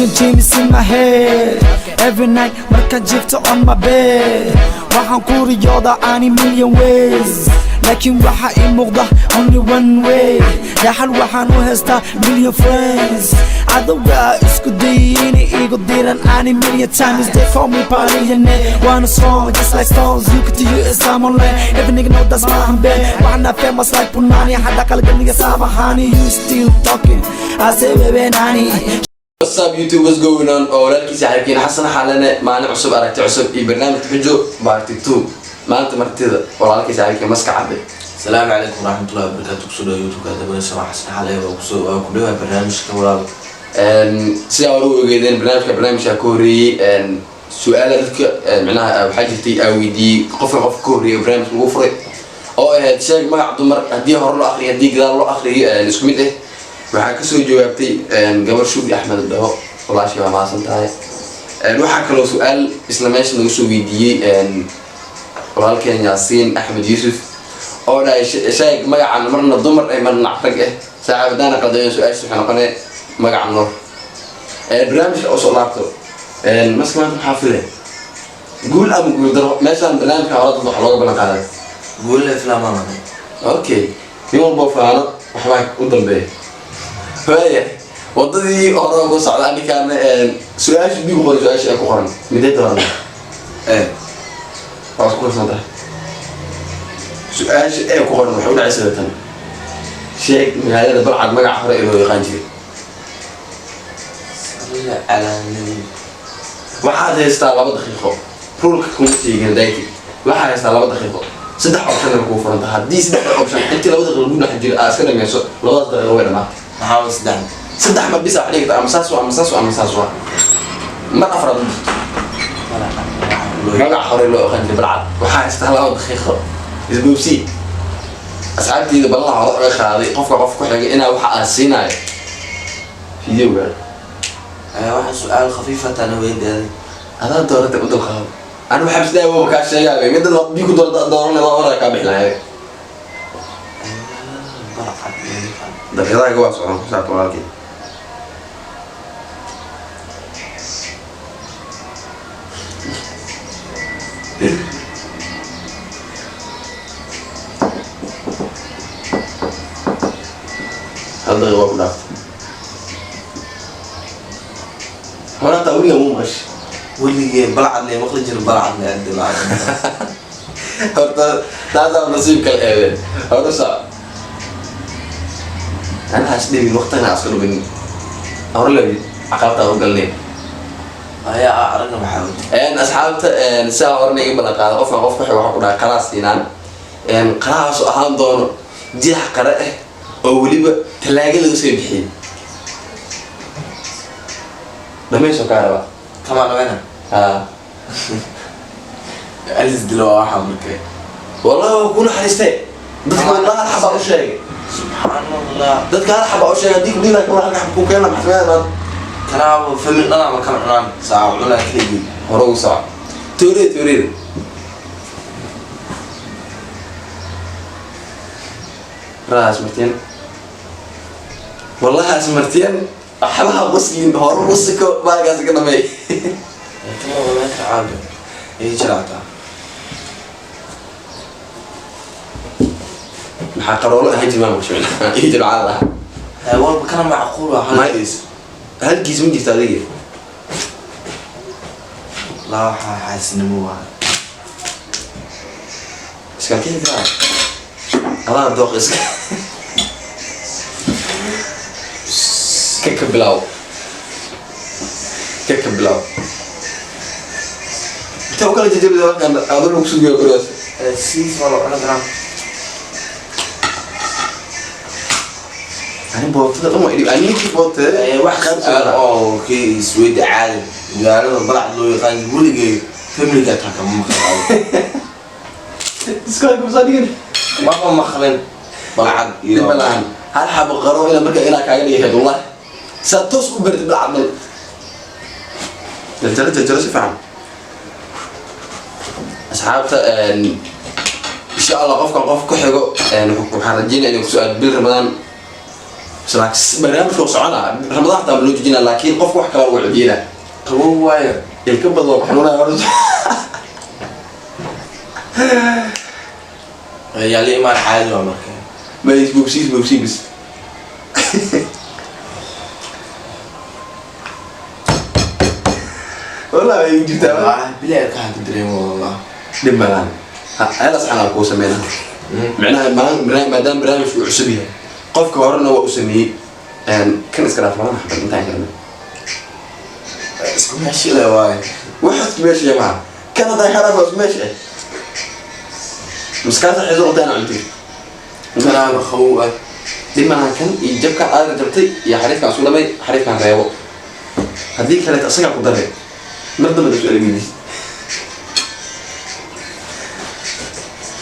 Million dreams in my head. Every night markaan jiifto on my bed, waxaan ku riyooda ani million ways, laakiin waxa ii muuqda only one way. Dhaxal waxaan u haystaa million friends. Cadowga isku dayay inay igu diran ani million times. They call me billionaire. Wanna strong just like stones. You could do is I'm on land. Every nigga know that's my bed. Waxna famous like Punani. Hadda qalganiga saabahani. You still talking, I say baby nani. What's up, YouTube? What's going on? Oo walaalkii saaxiibkiin Xasan Xalane. Maalin cusub, aragti cusub iyo barnaamijka Xujo Part 2. Maanta martida walaalkii saaxiibkiin Maska Cadde. Asalaamu calaykum waraxmatullahi wabarakaatu. Kusoo dhawa YouTube-ka dabanaysa waa Xasan Xale. Waa kusoo waa ku dhawaa barnaamijka, walaal. Sidaa hore u ogeedeen, barnaamijka ka horreeyey su-aala dadka micnaha waxaa jirtay aa weydiiyey qofka qofka ka horreeyay oo barnaamijka lagu furay, oo ahayd sheeg magac dumar haddii hore loo akriyo, haddii gadaal loo akriyo isku mid ah. Waxaa kasoo jawaabtay gabar Shugri Axmed dhaho. Walaashii, waa mahadsan tahay. Waxaa kaloo su-aal isla meesha naga soo weydiiyey walaalkeen Yaasiin Axmed Yuusuf, oo dhahay sheeg magacan marna dumar eh, marna rag eh. Saaxiib, haddaan qaldayn su-aasha, waxay noqonee magaca Nuur. Barnaamijka usoo laabto. Maska, maanta maxaa file? Guul ama guul daro? Meeshaan barnaamijka hore dad wax looga ballan qaaday. Guulle filamaana. Okay, nin walboo faano waxbaa u dambeeya. Waaya, wadadii hore ugu socda aninkaana su-aasha bi ku qoran, su-aasha ay ku qoran midee dooran? Waa isku kalsoon tahay. Su-aasha ee ku qoran waxay u dhacaysa tan: sheeg magaalada Balcad magaca hore ee loo yaqaan jiray. Salli calaa nabi. Waxaad haystaa 2 daqiiqo. Rule-ka kuma sheegin dayti. Waxaad haystaa 2 daqiiqo. Saddex option ay kuu furanta. Haddii saddexda option intii 2 daqiiqo lagu dhex jiro aad iska dhamayso, labadaas daqiiqo way dhamaatay. Maxaa wa saddex? Saddex mar bisa wax dhigi karta: ama saas waa, ama saas waa, ama saas waa. Mar afraad ma jirto. Magaca hore loo aqaan jiray Balcad. Waxaa haystaa 2 daqiiqo. Isboobsii. Asxaabteyda ballaha hore uga qaaday qofka qof ku xigay inaa waxa aan siinayo videoga. Waxa su-aal khafiifa tana weydiiday. Adaa doorata, u dulqaado. Ani waxaa bisdaa waa kaa sheegaabay midda bii ku dooranay waa hore kaa bixi lahayd. Balcad loo yaqaan. Daqiiqadaha waa socon ku saabta, walaalkii. Hal daqiiqa waa ku dhaaftay. Hore hataa weligaa muu maqashay? Weligee Balcad lee maqli jiro, Balcad lee adi Balcad. Horta taasaa nasiib kale eedeen. Hore soco, anahaas dhibin, waqtigana iska dhumin. Hore le caqabta u galnay. Ayaa aragna maxaa wadi. Asxaabta, sidaa horena iga ballan qaada, qofka qof ku xiga waxaa ku dhahay qaraas siinaan. Qarahaas ahaan doono jeex qare ah oo weliba talaaga laga soo bixiyey. Dhameysoo kaa rabaa. Kama dhameyna. Ha. Alis dilo waa waxaa markay. Wallahi waa ku naxariistay dadka. Wallahi hal xabaa u sheegay. Subxaan Allah. Dadka hal xabaa u sheegay. Haddii kudhihi lahaa hal xab ku keena, maxkamada maanta. Kanaaba family dhanaa ma kala cunaan, saaca cunaa keligii. Hore ugu soco. Toorida, toorida. Raas martiin, wallahi as martiin, waxbaha qoslin. Hore u siko, baalkaas ka dhameey. Kama dhameyna, caabi ii jiraataa. Maxaa qaroolo ahaan jirmaa maqsho ii jilcaan lahaa. Walba kana macquul waa halkiis. Halkiis ma jirto adiga. Laa, waxaa xaasinimo waa. Iska kici karaa adaa dooq iska ka bilaaw, ka bilaaw. Inta u kala jajabida markaan adoo lagu sugiyo gurigaas. Siis waa la cuni karaa. Ani bootada dhan waa idhib ani ninkii bootada. Wax su'aal oo kii isweydi caadi, magaalada Balcad loo yaqaan weligay familiga taa kama maqlin. Iskoolka musaa dhigan. Maba maqlin Balcad iyo Dhib malahan. Hal xabo qaro ila marka ilaa kaaga dhigay wallahi saa toos u bartid Balcad dhan. Jarjaro, jarjaro si fiican. Asxaabta, insha Allah qofkan qof ku xigo waxaan rajeynaya inay kusoo aad bil Ramadaan. Laakiin barnaamijka wuu soconaa, Ramadaan xataa ma loo joojinaa, laakiin qofka wax kale lagu cudiyana. Qabow waayo. Ilka badan waa ku xanuunaya horta. Yaa la imaan, caadi waa marka. Ma isboobsiis, boobsii bis. Wallahi way igu jirtaa. Wallaahi bilaa ilkaha ka dareemo wallah. Dhib malaan, hal asxan kuu sameynaa. Micnaha maalin maadaama barnaamijku uu cusub yahay, qofka horena waa u sameeyey. Kan iska dhaaf, labana xabad intaan karna. Isku meeshile waayo. Wax isku meesha maha. Kan haddaan ka dhaaf waa isku meesha eh miskaasa xiiso qoltaan cuntay. Kanaaba qabow ah. Dhib malahan, kan iyo jabkan aadaga jabtay iyo xariifkan isku dhamay, xariifkan reebo. Haddii kaleeto isagaa ku dare mar dambe da su-aal weydiis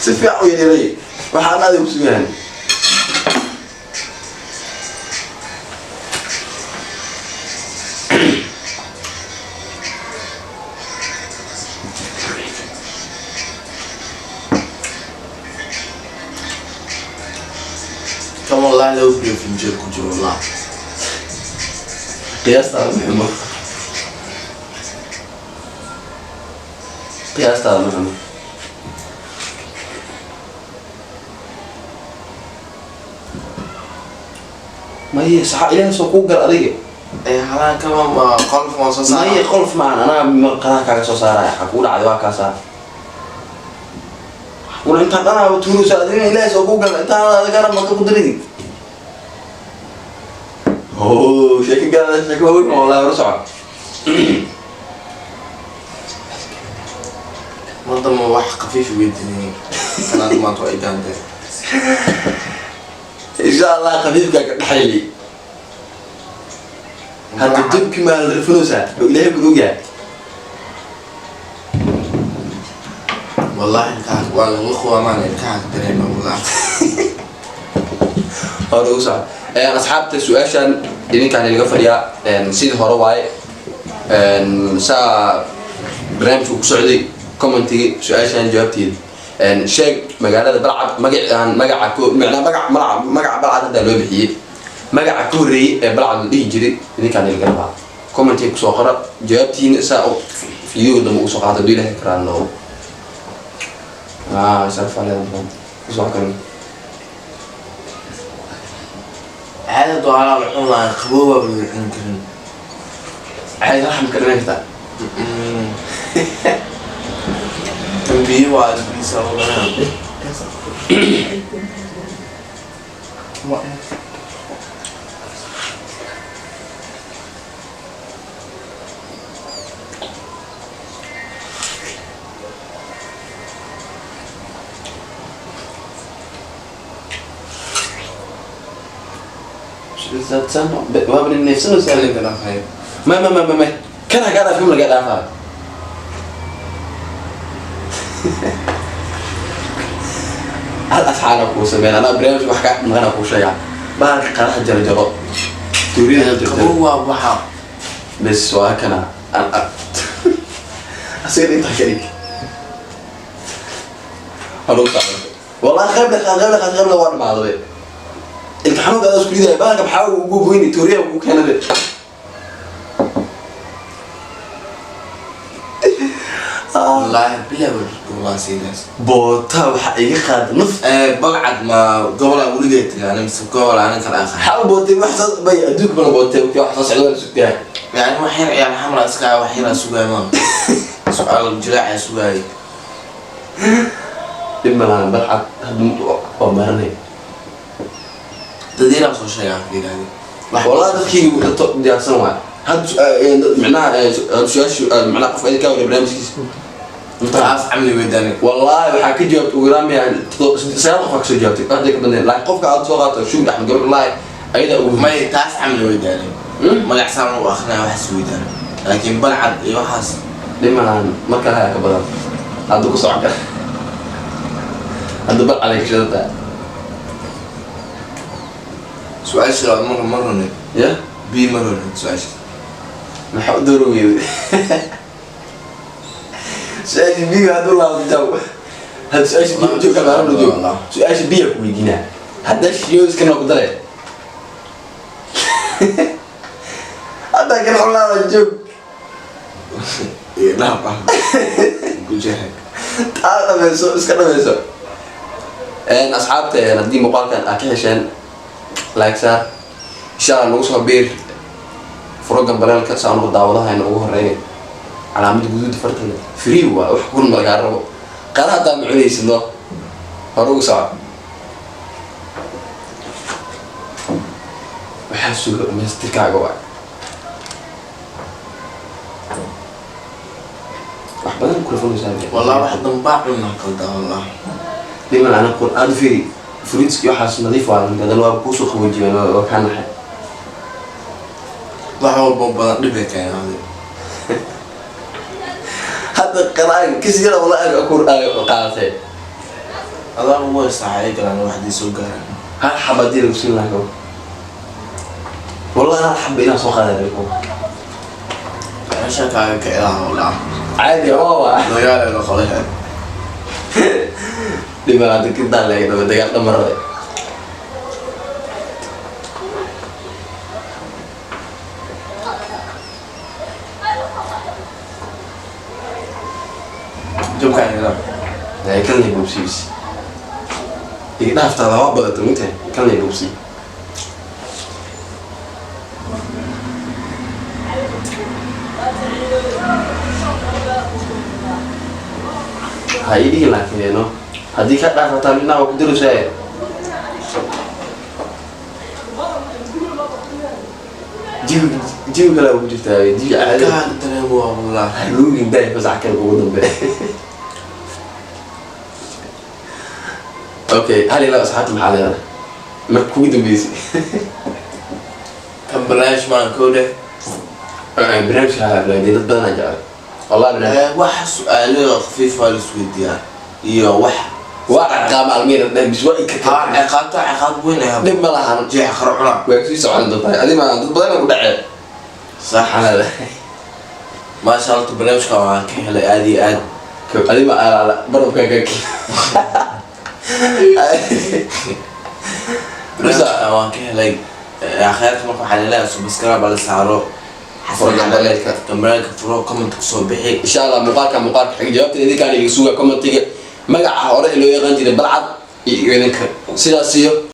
si fiican u yareeray waxaan aada ku sugahan. Kan wallahi laba biyo finjeer ku jiro wallah. Qiyaastaada ma xumo, qiyaastaada ma xumo. Maye saxa, Ilaahay soo kuu gal adiga. Ee halaan kama ma qolf waan soo Maye saara. Qolf maahan, anaa qadaha kaaga soo saaraya. Waxaa kuu dhacday waa kaasaa una intaan dhanaaba tuurayso adiga. Ilaahay soo kuu gal intaan adigana maka ku daridi. Oh, sheeko gaada, sheeko waaweyn wallahi. Hore soco. Madama wax khafiif weydiinay kanaad maanta waa igaantay. Insha Allah khafiifkaa ka dhexayli hadda dubki maa la rafinaysaa oo Ilaahay ku ogyahay. Wallahi ilkaha waa lagu qawaamaan, ilkaha ka dareema wallah. Hore ugu soco. Asxaabta, su-aashan idinkaan ilaga fadhiyaa. Sidii hore waaye. Saa barnaamijku ku socday, commentiga su-aashan jawaabteeda. Sheeg magaalada Balcad magacaan, magaca ku macnaa magac magaca magaca Balcad hadda loo bixiyey, magaca ka horreeyey ee Balcad la dhihi jiray, idinkaan ilaga rabaa. Commentiga kusoo qora jawaabtiina, saa videoga dambe ugu soo qaata hadduu Ilaahay karaan noqdo. Sharaf leedahay kusoo karin. Caadi doolaa la cun lahaa, qabowbaa lagu cuni karin. Caadi raxm ka dhiman kartaa. Tan biyo waa biisa lagu dhanaa. Waaba neefsanaysaa. Kalinka dhaafay. Ma kan ha kaa dhaafin, laga dhaafaa. Hal asxaana kuu sameyn, anaa barnaamij wax kaa maqana kuu sheegaa. Bahalka qaraha jarjaro, tuurida jarjaro. Qabow waa waxa. Bes waa kana asiga intaa ka dhig. Hore u socdo wallahi. Qayb dhaqaad, qayb dhaqaad, qayb waa dhamaaday. Ilka xanuunka adaa isku ridaya. Bahalka maxaa ugu goyni? Tuuriya ugu keenade. Wallaahi bilaa waa sidaas. Boota waxa iga qaada naf. Balcad ma gobolaa weligeed tagaan mise gobol aanan kala aqaan? Maxaa u bootay? Wax soo bay adduunka bana bootay wax soo socda waa la sugtaa. Yani wax yar ciyaal xamra iska wax yaraa sugaay ma su-aal jilaaca sugaay. Dhib malahan, Balcad hadda waa maranay. Dadiiraa soo sheegaa yidhaahde. Wallahi dadkii diyaarsan waay hadda micnaha su-aashu micnaha qof idinkaa wariya barnaamijkiisa. Taas camli weydaan. Wallahi waxaa ka jawaabtay ugu yaraan miya 9 qof aa kasoo jawaabtay, hadday ka badneen, laakiin qofka aad soo qaato Shuud Axmed Gabar, wallahi ayadaa ugu May taas camli weydaane. Magac saan u akrinaya waxaas weydaan, laakiin Balcad iyo waxaas. Dhib malahan, mar kale ayaa ka badan hadda ku socon kara. Hadda Balcad ay ka shidan tahay. Su-aasha labaad mar hore. Ya. B mar hore su-aasha. Maxaa u dooro weyday su-aasha biyo? Hadduu laabto jaw, hadda su-aasha biyo joog kala joog. Su-aasha biyo ku weydiinaa hadda shiyo iska noo ku dare. Hadda kan cunlaada joog. Iyo dhaaf ah gujaha. Taa dhameyso, iska dhameyso. Asxaabta, haddii muuqaalkan aad ka hesheen, like saar, insha Allah nagu soo biir, furo gambaleelka si aan ugu daawadahayna ugu horeeya. Calaamada guduuda farta leh, free waa wax kun lagaa rabo. Qara haddaa ma cunaysid, no hore ugu soco. Waxaa suga dhamaystirkaaga waay, wax badan kula funaysaa. Wallah wax dambaa cunaa qaldaa wallah. Dhiman ana qur-aan fiiri, fruitski waxaas nadiif waa, hadan waa kuusoo qaboojiyeen, waa kaa naxay. Wax walba badan dhibay keenaade. Hadda qara-aan kasi yara wala ku qaadatay. Adaa ugu haystaa ay galaan waxdii soo gaaraan. Hal xaba hadii lagu siin lahaa, wallahi hal xaba inaan soo qaaday. Meesha kaaga ka ilaha wallah. Caadi waa Dagaal ay noqoleen. Dhiman hadda kidaa leeg dhama dagaal dhamarade. Jabkaan ilaa. Kan lay bobsiis iga dhaaftaada waa badata mintahay, kan lay bobsi. Ha ii dhihin, laakiin no haddii ka dhaafataa midnaa waa ku darusaaye. Jawi jawi kale ku jirtaa, jawi caadi. Kaan dareemo waa wallah. Ruugin daay fasax kan ugu dambe. Okay, hal ilaa asxaabta maxaa leedahay marka kugu dambeysay? Kan barnaamij maan koo dheh. Barnaamijka dad badanaa jecel wallahi barnaamij. Wax su-aalo khafiif waa la isweydiiyaa iyo wax. Waa ciqaab almiina dheh bis waa Ha ika. Ciqaabta ciqaab weyn ayaa. Dhib ma lahan. Jeex qaro cunaa. Way kusii socon doontaa, adi ma dad badan ku dhaceen. Sax. Maxaa leedahay? Maasha Allah, barnaamijka waan ka helay aad iyo aad. Adi ma barabka ka. Barnaamijka waan ka helay akhiirka. Marka waxaan leeyahay subscribe la saaro. Furo gambaleelka. Gambaleelka furo, comment kusoo bixi. Insha Allah muuqaalka xiga jawaabta idinkaan iga suga commentiga, magaca hore ee loo yaqaan jiray Balcad iyo idinka sidaas iyo.